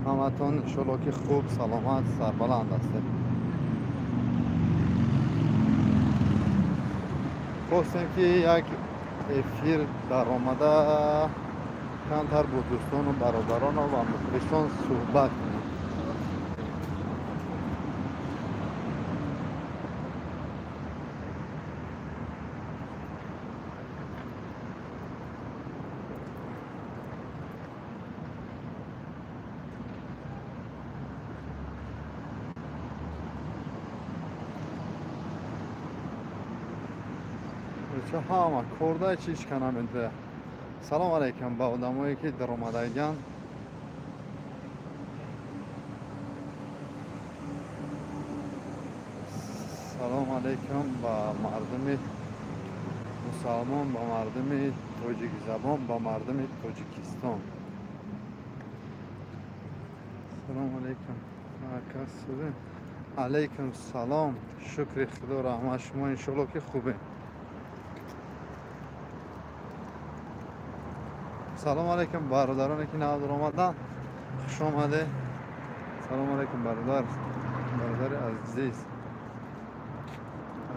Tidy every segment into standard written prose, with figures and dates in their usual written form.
Ҳаматон иншолло ки хуб, саломат, сарбаланд ҳастед. Хостем, ки як эфир даромада камтар бо дӯстону бародарону ва мухлисон суҳбат кунем. Ча ҳама корда, чи ҳеч ка намедоя. Салом алайкум ба одамое, ки даромадаган. Салом алайкум ба мардуми мусалмон, ба мардуми тоҷикзабон, ба мардуми Тоҷикистон. Салом алайкум, ака. Алайкум салом, шукри Худо, раҳмат. Шумо иншоалло ки хубем. Салом алайкум, бародароне, ки нав даромаданд, хуш омаде. Салом алайкум, бародар, бародари азиз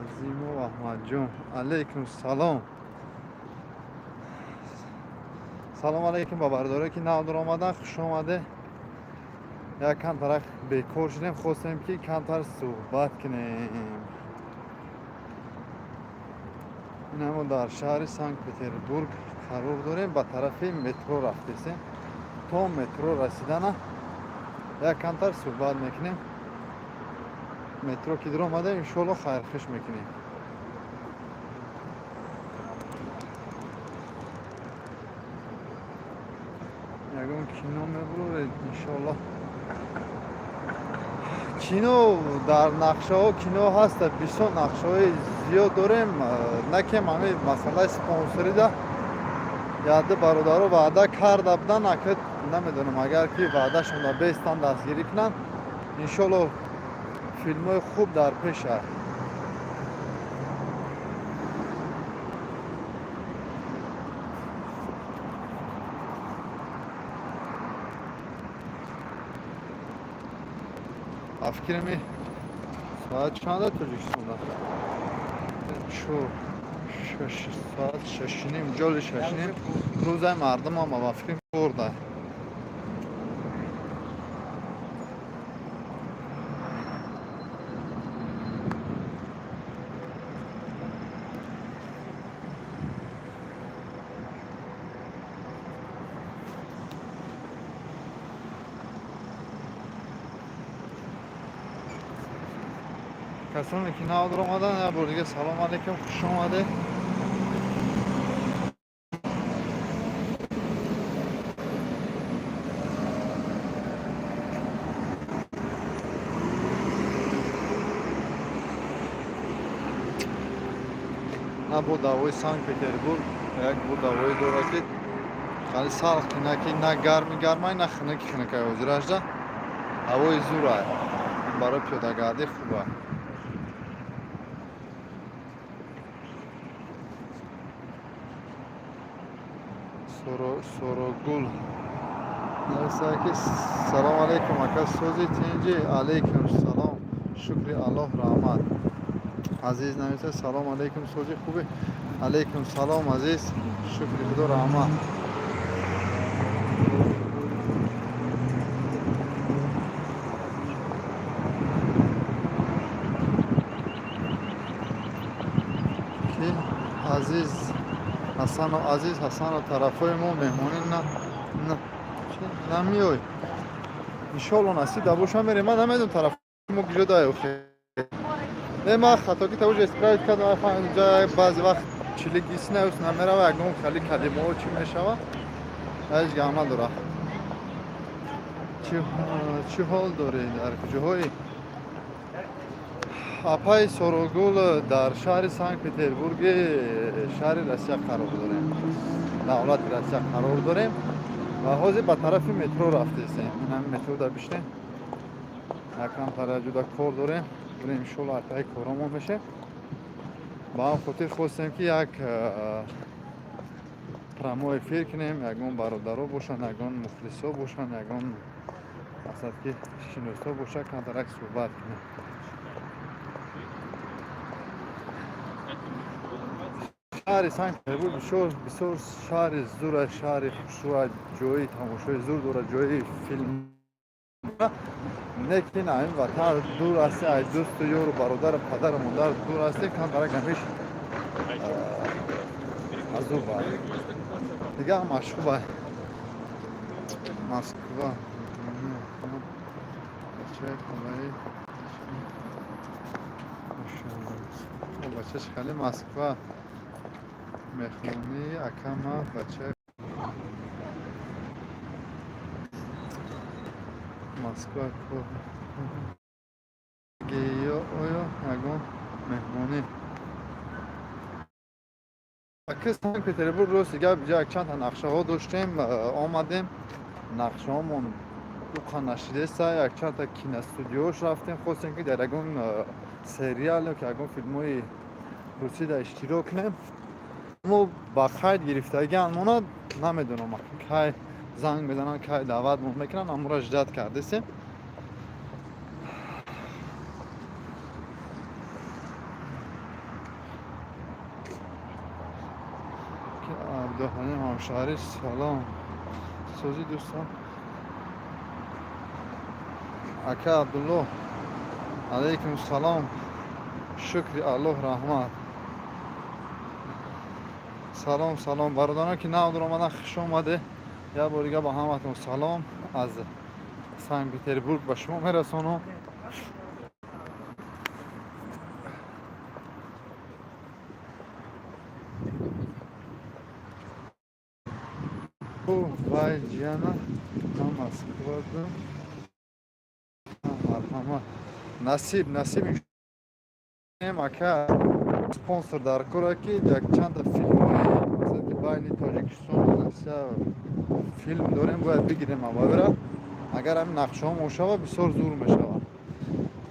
Азимов Аҳмадҷон. Алайкум салом. Салом алайкум ба бародарое, ки нав даромаданд, хуш омаде. Як камтарак бекор шудем, хостем, ки камтар суҳбат кунем. Инамо дар шаҳри Санкт Петербург қарор дорем, ба тарафи метро рафтесем. То метро расидана як камтар суҳбат мекунем. Метро ки даромадем, иншоалло, хайрхуш мекунем. Ягон кино мебуроред? Иншоалло, кино дар нақшаҳо, кино ҳаста, бисёр нақшаҳои зиёд дорем. Накем ҳамин масъалаи спонсорида яде бародаро ваъда карда буданд, ака, намедонам, агар ки ваъдашонро бестан, дастгирӣ кунанд, иншоалло, филмҳои хуб дар пеш аст. Ба фикрами, соат чанда Тоҷикистонда? Чор, шаш, соат 6:30, ҷоли 6:30. Рӯзаи мардумам, ба фикрам, корда. Касоне, ки нав даромаданд, як бор дига салом алейкум, хуш омадед. На бо давои Санкт Петербург як бо давое дорад, ки хали салқина, ки на гарми гармай, на хунуки хунукай. Ҳозиражда ҳавои зурай, барои пиёдагардӣ хуба. Сорогул нависад, ки салом алейкум, ака, сози, тинҷи? Алейкум салом, шукри Аллоҳ, раҳмат. Азиз нависад: салом алейкум, сози, хуби? Алейкум салом, азиз, шукри Худо, раҳмат. Ки Азиз Ҳасано, Азиз Ҳасано, тарафҳои мо меҳмонӣ на намеёй? Иншоалло, насиб боша, мерем. Ман намедонам, тараф мо куҷо дай охе. Не, ман хатоки тавҷ исправить кардам. Инҷа баъзе вақт чилик ис намерава, ягон хали калимаҳо чӣ мешава, ҳеҷ гап надора. Чӣ ҳол дорӣ, дар куҷоҳои, апаи Сорогул? Дар шаҳри Санкт Петербурги шаҳри Россия қарор дорем, давлати Россия қарор дорем ва ҳозир ба тарафи метро рафтесем. Инами метро да биштем, якам тараҷуда кор дорем, бурем, иншолло, атаи коромон мешем. Ба ҳам хотир хостем, ки як прямой эфир кунем, ягон бародаро бошанд, ягон мухлисо бошанд, ягон Мақсад, ки шиносо боша, камтарак суҳбат кунем. Шаҳри Санкт Петербург бисёр бисёр шаҳри зур, шаҳри хушрӯ, ҷои тамошои зур дорад, ҷои филм. Лекин ин ватан дур ҳасти, ай дӯсту ёру бародару падару модар дур ҳасти, камтарак ҳамиш азоб. Дига ҳамаш хуба. Москва бачаи хабари, бачаш хеле Москва мехонӣ, акама, бача Москва ё оё ягон меҳмонӣ ака Санкт Петербург? Рости гап, якчандта нақшаҳо доштем, омадем, нақшаҳомон уқа нашидеса. Якчандта киностудиош рафтем, хостем, ки дар ягон сериал ё ки ягон филмҳои русида иштирок кунем. Мо ба қайд гирифтагиан мона намедонам, кай занг мезананд, кай даъватмон мекунанд, амура ждать кардесем. Абдуҳалим ҳамшаҳрӣ, салом, созӣ, дӯстон? Ака Абдуллоҳ, алайкум салом, шукри Аллоҳ, раҳмат. Салом, салом, бародарон, ки нав омадан, хуш омаде. Як бор дига ба ҳаматон салом аз Санкт Петербург ба шумо мерасонам. Вай ҷияна ман Москвада, марҳамат. Насиб, насиб, ака. Спонсор дар кора, ки якчанда филмҳои, ки байни Тоҷикистону Россия филм дорем, бояд бигирем аввалра. Агар ҳамин нақшаҳо мошава, бисёр зур мешавад.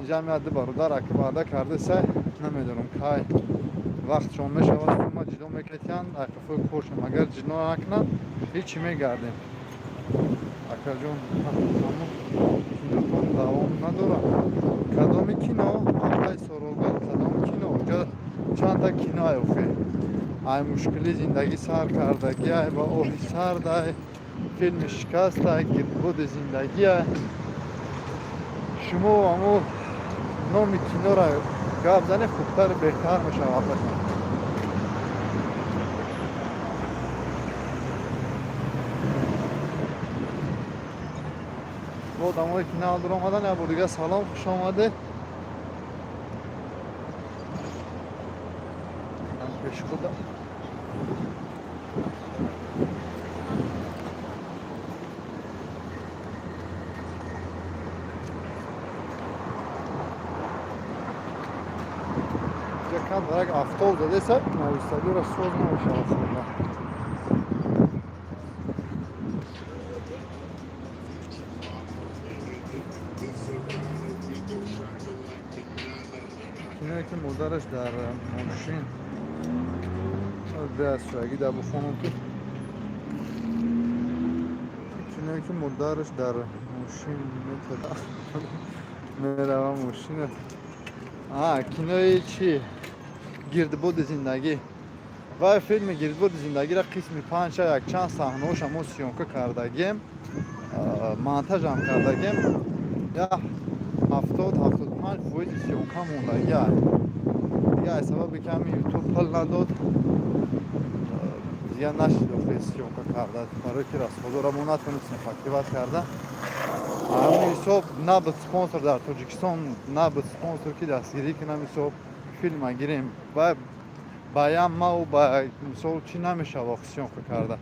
Инҷа ҳам бародар ака ваъда кардеса, намедонам, кай вақтшон мешавад, сума ҷидо мекетянд, ақифои коршам. Агар ҷидо накунанд, ҳичи, мегардем. Акаҷон, ҳамун кинотон давом надорад? Кадоми кино, апай Сорогул, кадоми кино? Инҷа чандта кино ай охе: ай мушкили зиндагӣ сар кардагӣ, ай ба оҳи сард, ай филми шикаст, ай гирдбоди зиндагӣ ай. Шумо ҳамо номи киноро гап занед, хубтару беҳтар мешавад, апаҷон. Одамое, ки нав омадан, як бор дига салом, хуш омадед. Пешхуда як автобус задеса, нависагиро соз намешавад хӯрда. Киное, ки модараш дар мошин беасшоягӣ дар бухонам, ки киное, ки модараш дар мошин мерава, мошина. Кинои чи? Гирдбоди зиндагӣ. Вай филми Гирдбоди зиндагиро қисми панҷа, якчанд саҳнаҳоша мо съёмка кардагем, монтажам кардагем, я 70-75 фоизи съёмка мондагиа. Дига аз сабаби ки ҳами Ютуб пул надод, дига нашид охи съёмка карда, барое ки расходора мо натонистем покрывать карда. Ҳамин ҳисоб набуд спонсор дар Тоҷикистон, набуд спонсор, ки дастгирӣ кунам. Ҳисоб филма гирем ба ям мау ба мисол чӣ намешава съёмка карда.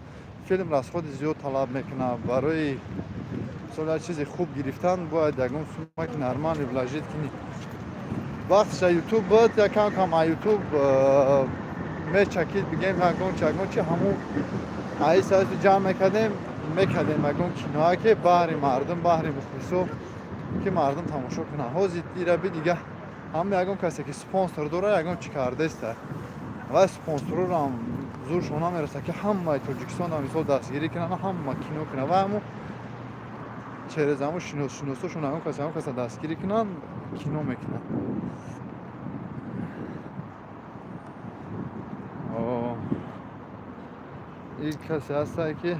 Филм расходи зиёд талаб мекунад. Барои мисол як чизи хуб гирифтан бояд ягон сумма ки нормально вложить кунӣ. Вақтша Ютуб буд, якам кам а Ютуб мечакид, бигем, ягон чи, ягон чи, ҳамун аист аист ҷамъ мекардем ягон киноа, ки баҳри мардум, баҳри мухлисо, ки мардум тамошо кунанд. Ҳозир ираби дига ҳама ягон касе, ки спонсор дора, ягон чӣ кардеста, ва спонсорорам зуршон намерасад, ки ҳамаи Тоҷикистонам мисол дастгирӣ кунанд, ҳама кино кунад. Ва ҳамун Через ҳамун шиносшиносошон ҳамон кас, ҳамон каса дастгирӣ кунанд, кино мекунанд. Ин касе ҳастае, ки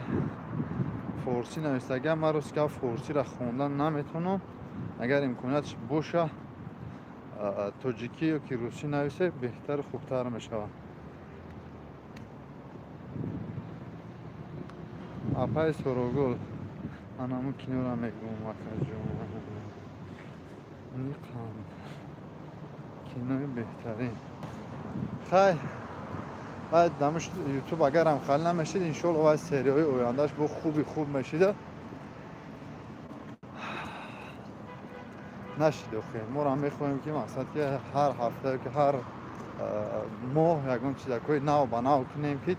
форсӣ навистагиам. Ман рост гап, форсиро хондан наметавонам. Агар имкониятш боша, тоҷикӣ ё ки русӣ нависе, беҳтару хубтар мешавад. Апаи Сорогул, анамун киноро мегӯм, акаҷон. Ниқанд кинои беҳтарин. Хай, баъд дамуш Ютуб агарам хал намешид, иншоалло, вай серияҳои ояндаш бо хуби хуб мешида. Нашид охе. Морам мехоҳем, ки мақсад, ки ҳар ҳафта ё ки ҳар моҳ ягон чизакҳои нав ба нав кунем, ки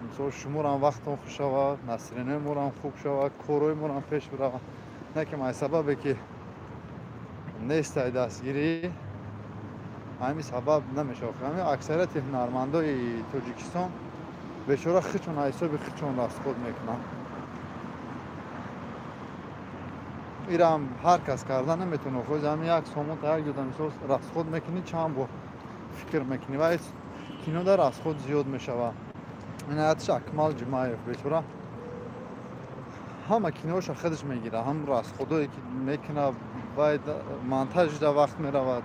мисол шуморам вақтон хуш шавад, настроение и морам хуб шавад, корҳои морам пеш биравад. Не ки май сабабе, ки нестай дастгирӣ, ҳамин сабаб намешавад. Ҳамин аксарияти ҳунармандои Тоҷикистон бечора хичон аз ҳисоби хичон расход мекунанд. Ирам ҳар кас карда наметавонад. Хоз ҳамин 1 сомон та як ҷода мисол расход мекунӣ, чанд бор фикр мекунӣ. Ва кинода расход зиёд мешавад. Инаятш Акмал Ҷумаев бечора ҳама киноша худаш мегирад, ҳам расход ое ки мекунад, вай монтажда вақт меравад,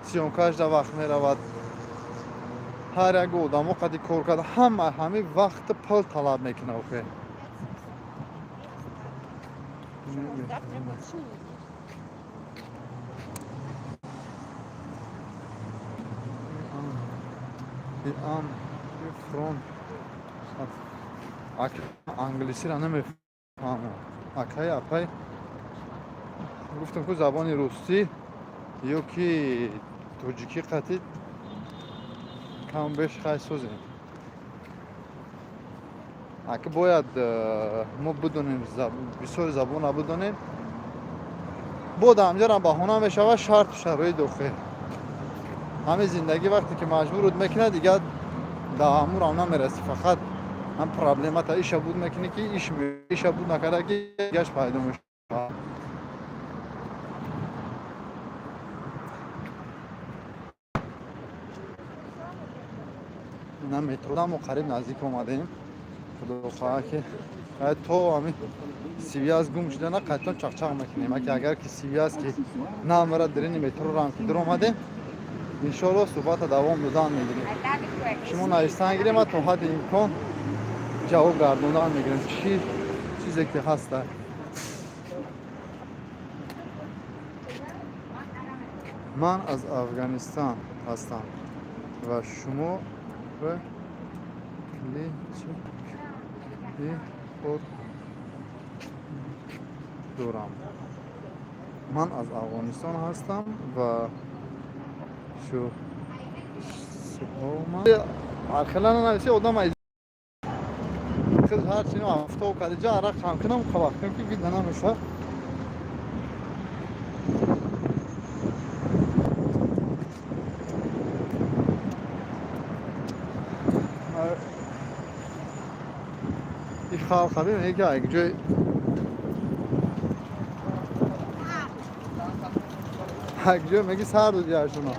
съёмка шда вақт меравад, ҳар як одамо қади кор карда, ҳама ҳамин вақти пул талаб мекунад охе. Завтра больше не едешь. Ам фронт англисиро намефаҳмам, акай, апай. Гуфтам ку, забони русӣ ё ки тоҷикӣ қатӣ кам беш хай созем. Ака, бояд мо бидонем, бисёри забонро бидонем. Бо даҳамҷарам баҳона мешавад шарту шароит дохил. Ҳамин зиндагӣ вақте ки маҷбурут мекунад, дигар даҳамурам намерасӣ. Фақат ҳам проблема та иша буд мекунӣ, ки иша буд накарда, ки гашт пайдо мешавад. На метрода мо қариб наздик омадем. Худо хоҳад, ки то ҳамин связь гум шудана қайтон чақчақ мекунем. Аки агар ки связь ки намера, дарини метрорам ки дуромадем, иншоалло, суҳбата давом додан мегирем. Шумо навистан гирем, то ҳадди имкон ҷавоб гардондан мегирем, чӣ чизе ки ҳаста. Ман аз Афғонистон ҳастам ва шумо ли чи кор дорам. Ман аз Афғонистон ҳастам ва шу архела нанависи одам ҳарчи афтоб карда ҷа арақ хам кунам, қабақ кунам, ки видно намешавад. И халқа бибин, ки як ҷой як ҷой меги сарду ҷашуно.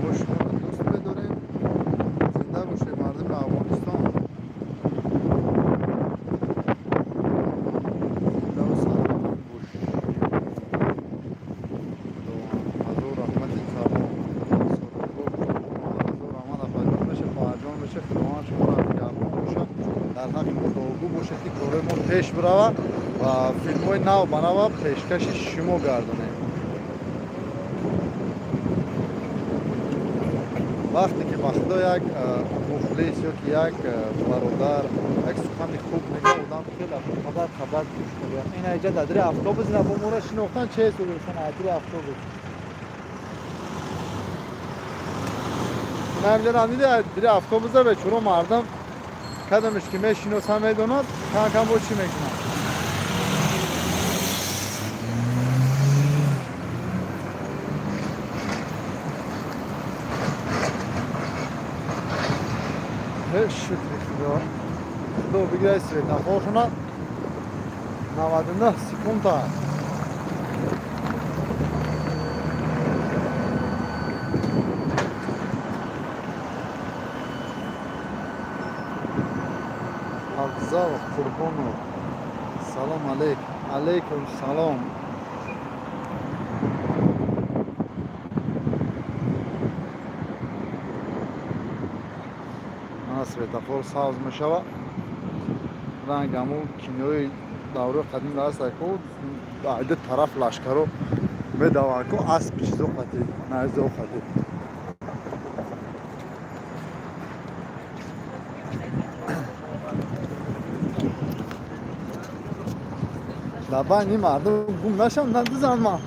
Мо шуморо дӯст медорем. Зинда бошед, мардуми Афғонистон, зиндаву саломат бош. Ҳазор раҳмати калон, ҳазор раҳмат, апаҷон бошед, хоҳарҷон бошед. Худованд шуморо нигаҳбон бошад, дар ҳаққи мо дуогӯ бошед, ки корҳои мо пеш биравад ва филмҳои нав ба нава пешкаши шумо гардонем. Вақте ки ба Худо як мухлис ё ки як бародар як сухани хуб мегӯяд, одам хеле қадар қадар гӯш мегӯяд. Ина иҷа дар автобус ина бо моро шинохтан че сурӯшан адри автобус. Намҷарам диди, дири автобуса бечуро мардам кадамиш ки мешиноса, медонад, кам кам бо чӣ мекунад. Шукри Худо, Худо бигирай светофоршона 99 секунда. Афзал Қурбонов, салом алейк. Алейкум салом. Мана, светофор сабз мешава. Ранг ҳаму кинои давраи қадим даст ку, ду тараф лашкаро медаванд ку, асп чизо қатӣ, найзо қатӣ. Дар байни мардум гум нашам, надизан ман.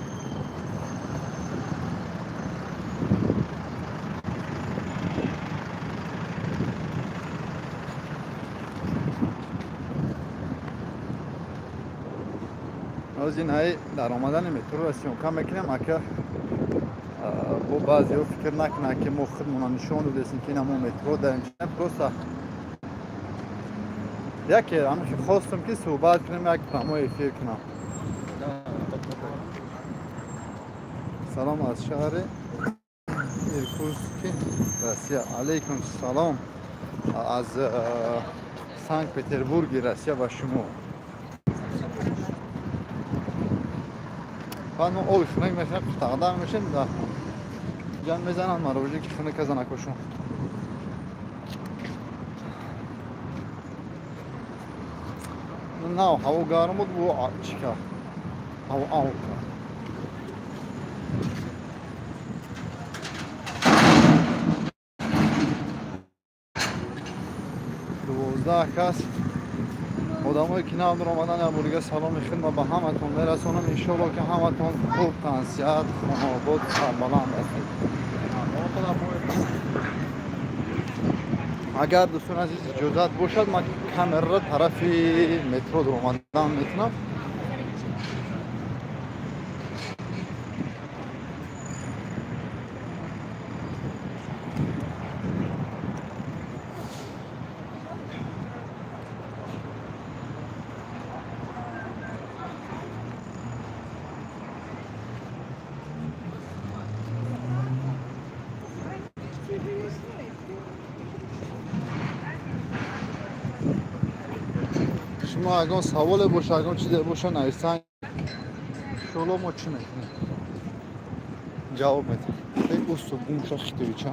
Ҳозир ин дар омадани метроро съёмка мекунем, ака бо баъзеҳо фикр накунанд, ки мо худмона нишон додесем, ки ина мо метро дарем. Просто яке ҳамихи хостум, ки суҳбат кунем, як прямой эфир кунам. Салом аз шаҳри Иркутски, Россия. Алейкум салом аз Санкт Петербурги Россия ба шумо. Баъд мо оби хунак мешавем, тағдар мешем, да ҷан мезананд мароҷи, ки хунака занакошон. Нав ҳаво гарм буд, бу чӣ кард, ҳаво ав кард. 12 кас одамое ки нав омадан, як борига саломи хидма ба ҳаматон мерасонам. Иншоалло, ки ҳаматон хуб, тансиҳат, хонаобод, сарбаланд ҳастед. Агар, дӯстони азиз, иҷозат бошад, ман камераро тарафи метро дуромадан метунам. Шумо ягон саволе боша, ягон чизе боша, нависан. Иншоалло, мо чӣ мекунем, ҷавоб медиҳем. Усту гумша хитоича.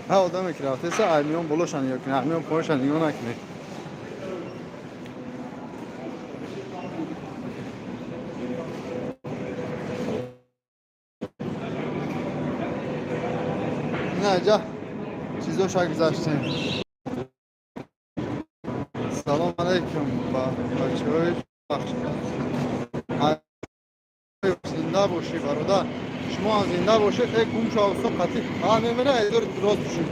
Ҳа, одаме ки рафтеса, аймиён болоша нигоҳ кунед, аймиён поёнша нигоҳ накунед. Инаҷа чизоша гузаштем. Салом алейкум ба бачаҳои бахш. Зинда бошӣ, бародар, шумо ҳам зинда бошед. Э, гум шав, усто, қатӣ ҳа мемира, эдор рост бушед.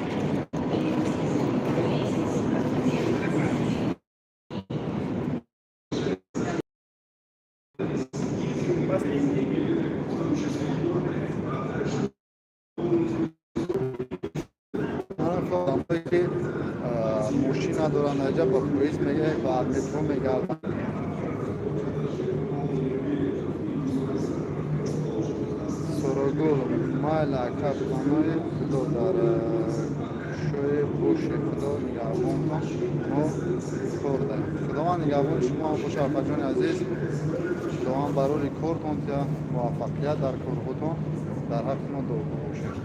Одамое ки мошин надоранд, аҷа ба поезд мега, ба метро мегарданд. Сорогул, майла, ака, паноҳи Худо дар кушое боше, Худо нигаҳбонтон, мо кор дарем. Худованд нигаҳбони шумо ҳам боша, апаҷони азиз. Худованд барори кортон тия, муваффақият дар корҳотон. Дар ҳаққи мо дуогӯ бошед.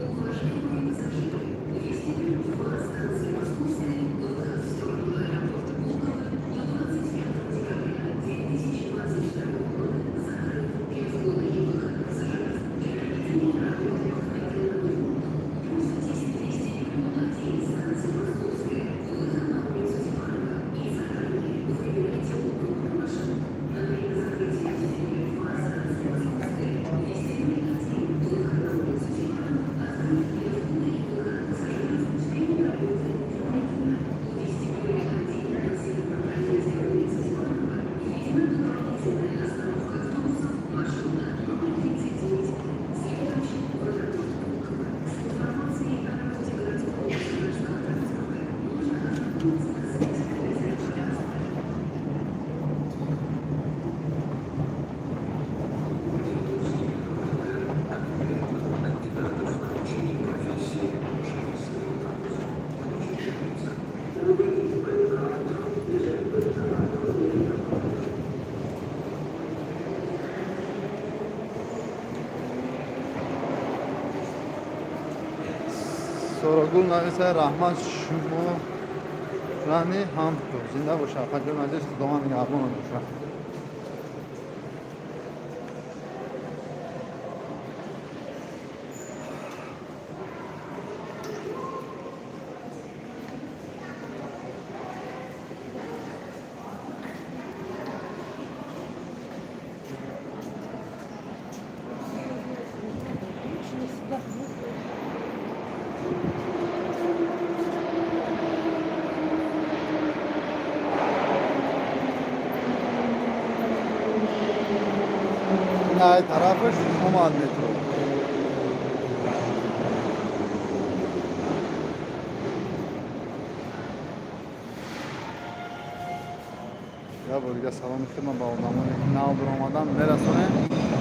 Сорогул нависа: раҳмат, шумо рани ҳам зинда боша, апаҷон азиз, Худованд нигаҳбонат боша. Лучше сюда. Ай тарафаш омад метро. Я бор дига саломи хидмат ба одамоне, ки нав биромадан, мерасонем.